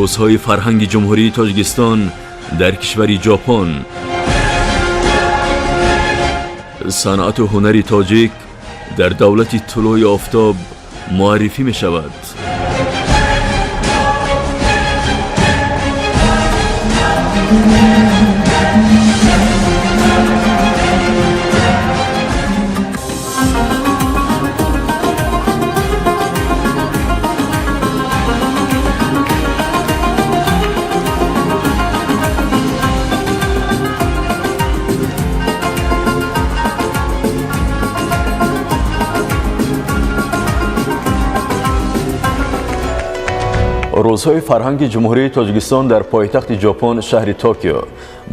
Рӯзҳои фарҳанги Ҷумҳурии Тоҷикистон дар кишвари Ҷопон. Санъату ҳунари тоҷик дар давлати тулӯи офтоб муаррифӣ мешавад. Рӯзҳои фарҳанги Ҷумҳурии Тоҷикистон дар пойтахти Ҷопон, шаҳри Токио.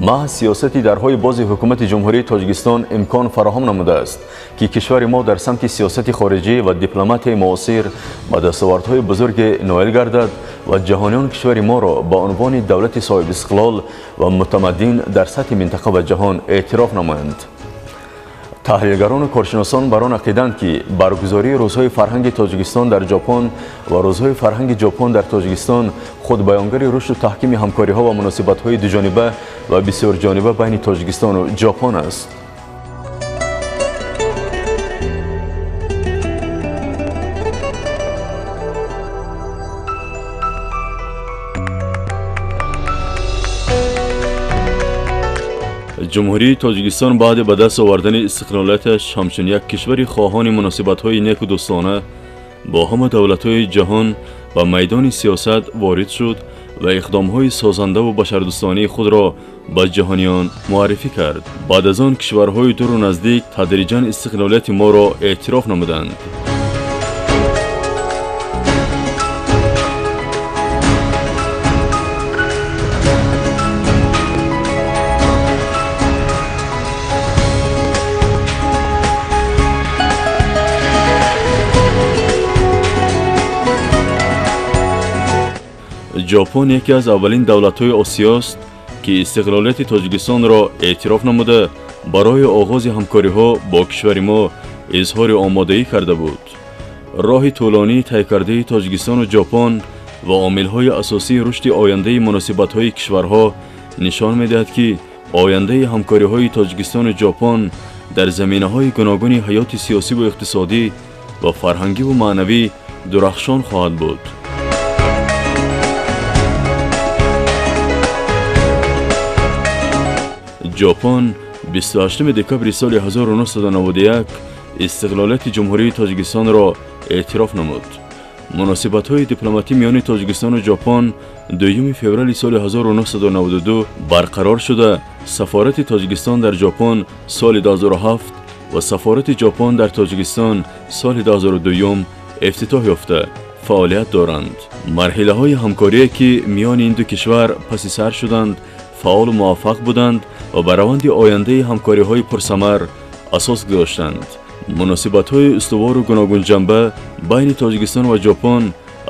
Маҳз сиёсати дарҳои бози ҳукумати Ҷумҳурии Тоҷикистон имкон фароҳам намудааст, ки кишвари мо дар самти сиёсати хориҷӣ ва дипломатияи муосир ба дастовардҳои бузурге ноил гардад ва ҷаҳониён кишвари моро ба унвони давлати соҳибистиқлол ва мутамаддин дар сатҳи минтақа ва ҷаҳон эътироф намоянд. Таҳлилгарону коршиносон бар он ақиданд, ки баргузории рӯзҳои фарҳанги Тоҷикистон дар Ҷопон ва рӯзҳои фарҳанги Ҷопон дар Тоҷикистон худбаёнгари рушду таҳкими ҳамкориҳо ва муносибатҳои дуҷониба ва бисёрҷониба байни Тоҷикистону Ҷопон аст. Ҷумҳурии Тоҷикистон баъди ба даст овардани истиқлолияташ ҳамчун як кишвари хоҳони муносибатҳои неку дӯстона бо ҳама давлатҳои ҷаҳон ба майдони сиёсат ворид шуд ва иқдомҳои созандаву башардӯстонии худро ба ҷаҳониён муаррифӣ кард. Баъд аз он кишварҳои дуру наздик тадриҷан истиқлолияти моро эътироф намуданд. Ҷопон яке аз аввалин давлатҳои Осиёст, ки истиқлолияти Тоҷикистонро эътироф намуда, барои оғози ҳамкориҳо бо кишвари мо изҳори омодаӣ карда буд. Роҳи тӯлонии тай кардаи Тоҷикистону Ҷопон ва омилҳои асосии рушди ояндаи муносибатҳои кишварҳо нишон медиҳад, ки ояндаи ҳамкориҳои Тоҷикистону Ҷопон дар заминаҳои гуногуни ҳаёти сиёсиву иқтисодӣ ва фарҳангиву маънавӣ дурахшон хоҳад буд. Ҷопон 28 декабри соли 1991 истиқлолияти Ҷумҳурии Тоҷикистонро эътироф намуд. Муносибатҳои дипломатӣ миёни Тоҷикистону Ҷопон 2 феврали соли 1992 барқарор шуда, сафорати Тоҷикистон дар Ҷопон соли 2007 ва сафорати Ҷопон дар Тоҷикистон соли 2002 ифтитоҳ ёфта фаъолият доранд. Марҳилаҳои ҳамкорие, ки миёни ин ду кишвар паси сар шуданд, фаъолу муваффақ буданд ва ба раванди ояндаи ҳамкориҳои пурсамар асос гузоштанд. Муносибатҳои устувору гуногунҷанба байни Тоҷикистон ва Ҷопон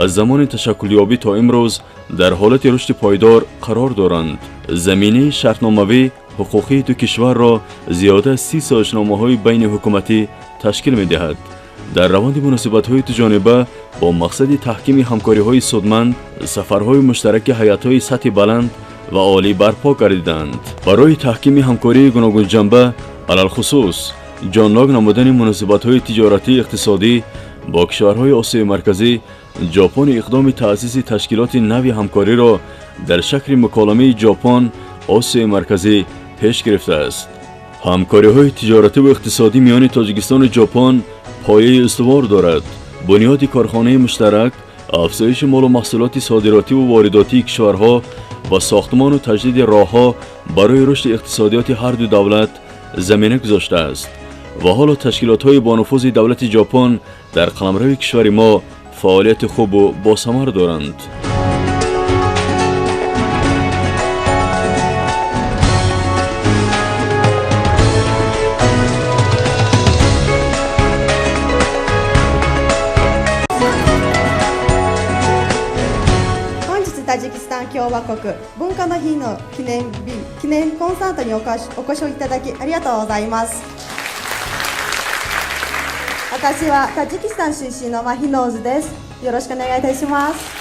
аз замони ташаккулёбӣ то имрӯз дар ҳолати рушди пойдор қарор доранд. Заминаи шартномавӣ ҳуқуқии ду кишварро зиёда аз 30 созишномаҳои байниҳукуматӣ ташкил медиҳад. Дар раванди муносибатҳои дуҷониба бо мақсади таҳкими ҳамкориҳои судманд сафарҳои муштараки ҳайатҳои сатҳи баланд ва олӣ барпо гардиданд. Барои таҳкими ҳамкории гуногунҷанба, алалхусус ҷоннок намудани муносибатҳои тиҷоратӣ иқтисодӣ бо кишварҳои Осиёи Марказӣ, Ҷопон иқдоми таъсиси ташкилоти нави ҳамкориро дар шакли муколамаи Ҷопон Осиёи Марказӣ пеш гирифтааст. Ҳамкориҳои тиҷоративу иқтисодӣ миёни Тоҷикистону Ҷопон пояи устувор дорад. Бунёди корхонаи муштарак, афзоиши молу маҳсулоти содиротиву воридотии кишварҳо ва сохтмону таҷдиди роҳҳо барои рушди иқтисодиёти ҳар ду давлат замина гузоштааст ва ҳоло ташкилотҳои бонуфузи давлати Ҷопон дар қаламрави кишвари мо фаъолияти хубу босамар доранд. 共和国文化の日の記念日記念コンサートにお越しいただきありがとうございます。私はタジキスタン出身のマヒノーズです。よろしくお願いいたします。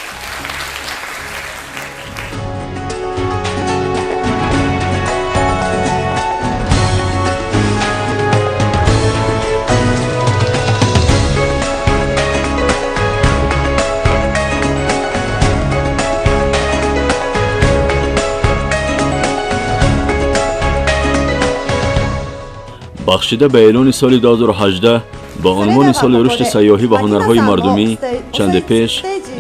Бахшида ба эълони соли 2018 ба унвони соли рушди сайёҳӣ ва ҳунарҳои мардумӣ, чанде пеш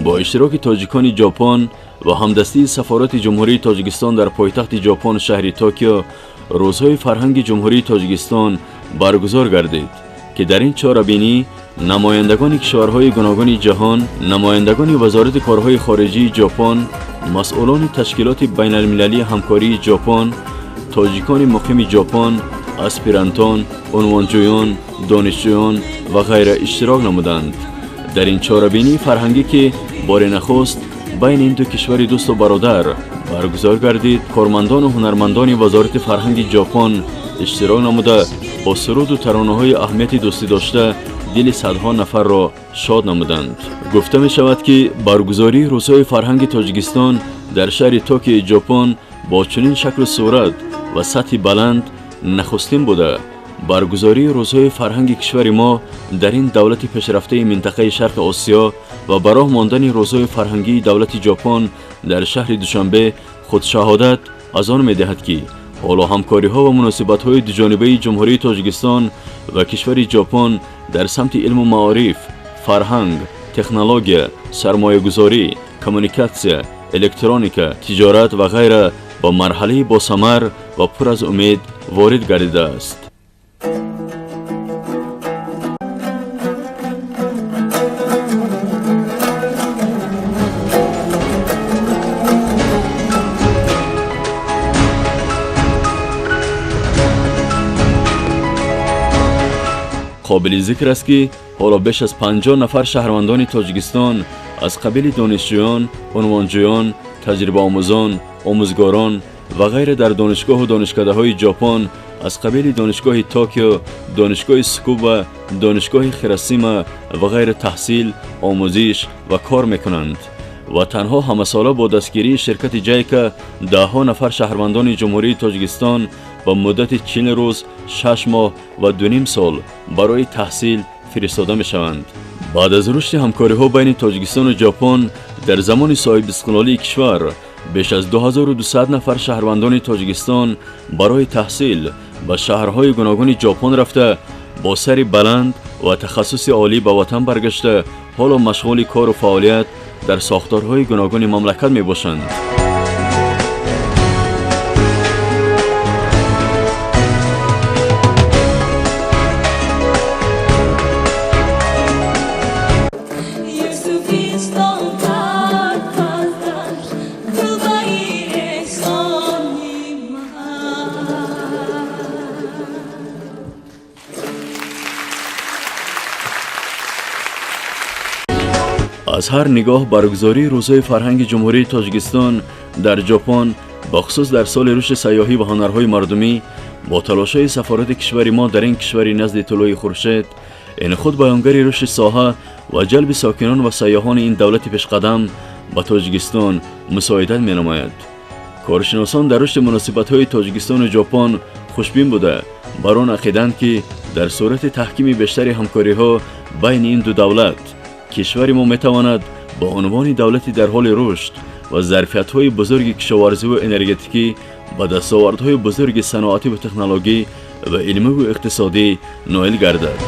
бо иштироки тоҷикони Ҷопон ва ҳамдастии сафорати Ҷумҳурии Тоҷикистон дар пойтахти Ҷопон шаҳри Токио рӯзҳои фарҳанги Ҷумҳурии Тоҷикистон баргузор гардид, ки дар ин чорабинӣ намояндагони кишварҳои гуногуни ҷаҳон, намояндагони Вазорати корҳои хориҷии Ҷопон, масъулони ташкилоти байналмилалии ҳамкории Ҷопон, тоҷикони муқими Ҷопон, аспирантон, унвонҷӯён, донишҷӯён ва ғайра иштирок намуданд. Дар ин чорабинии фарҳангӣ, ки бори нахуст байни ин ду кишвари дӯсту бародар баргузор гардид, кормандону ҳунармандони Вазорати фарҳанги Ҷопон иштирок намуда бо суруду таронаҳои аҳамияти дӯстӣ дошта дили садҳо нафарро шод намуданд. Гуфта мешавад, ки баргузории рӯзҳои фарҳанги Тоҷикистон дар шаҳри Токиои Ҷопон бо чунин шаклу сурат ва сатҳи баланд нахустин буда, баргузории рӯзҳои фарҳанги кишвари мо дар ин давлати пешрафтаи минтақаи Шарқи Осиё ва ба роҳ мондани рӯзҳои фарҳангии давлати Ҷопон дар шаҳри Душанбе худшаҳодат аз он медиҳад, ки ҳоло ҳамкориҳо ва муносибатҳои дуҷонибаи Ҷумҳурии Тоҷикистон ва кишвари Ҷопон дар самти илму маориф, фарҳанг, технология, сармоягузорӣ, коммуникатсия, электроника, тиҷорат ва ғайра ба марҳалаи босамар ва пур аз умед ворид гардидааст. Қобили зикр аст, ки ҳоло беш аз 50 нафар шаҳрвандони Тоҷикистон аз қабили донишҷӯён, унвонҷӯён, таҷрибаомӯзон, омӯзгорон ва ғайра дар донишгоҳу донишкадаҳои Ҷопон аз қабили донишгоҳи Токио, донишгоҳи Сукуба, донишгоҳи Хиросима ва ғайра таҳсил, омӯзиш ва кор мекунанд ва танҳо ҳамасола бо дастгирии ширкати Ҷайка даҳҳо нафар шаҳрвандони Ҷумҳурии Тоҷикистон ба муддати 40 рӯз, 6 моҳ ва 2,5 сол барои таҳсил фиристода мешаванд. Баъд аз рушди ҳамкориҳо байни Тоҷикистону Ҷопон дар замони соҳибистиқлолии кишвар беш аз 2200 нафар шаҳрвандони Тоҷикистон барои таҳсил ба шаҳрҳои гуногуни Ҷопон рафта, бо сари баланд ва тахассуси олӣ ба ватан баргашта, ҳоло машғули кору фаъолият дар сохторҳои гуногуни мамлакат мебошанд. Аз ҳар нигоҳ баргузории рӯзҳои фарҳанги Ҷумҳурии Тоҷикистон дар Ҷопон, бахусус дар соли рушди сайёҳӣ ва ҳунарҳои мардумӣ бо талошҳои сафорати кишвари мо дар ин кишвари назди тулӯи хуршед, ин худ баёнгари рушди соҳа ва ҷалби сокинон ва сайёҳони ин давлати пешқадам ба Тоҷикистон мусоидат менамояд. Коршиносон дар рушди муносибатҳои Тоҷикистону Ҷопон хушбин буда, бар он ақиданд, ки дар сурати таҳкими бештари ҳамкориҳо байни ин ду давлат кишвари мо метавонад ба унвони давлати дар ҳоли рушд ва зарфиятҳои бузурги кишоварзиву энергетикӣ ба дастовардҳои бузурги саноатӣ ва технологӣ ва илмиву иқтисодӣ ноил гардад.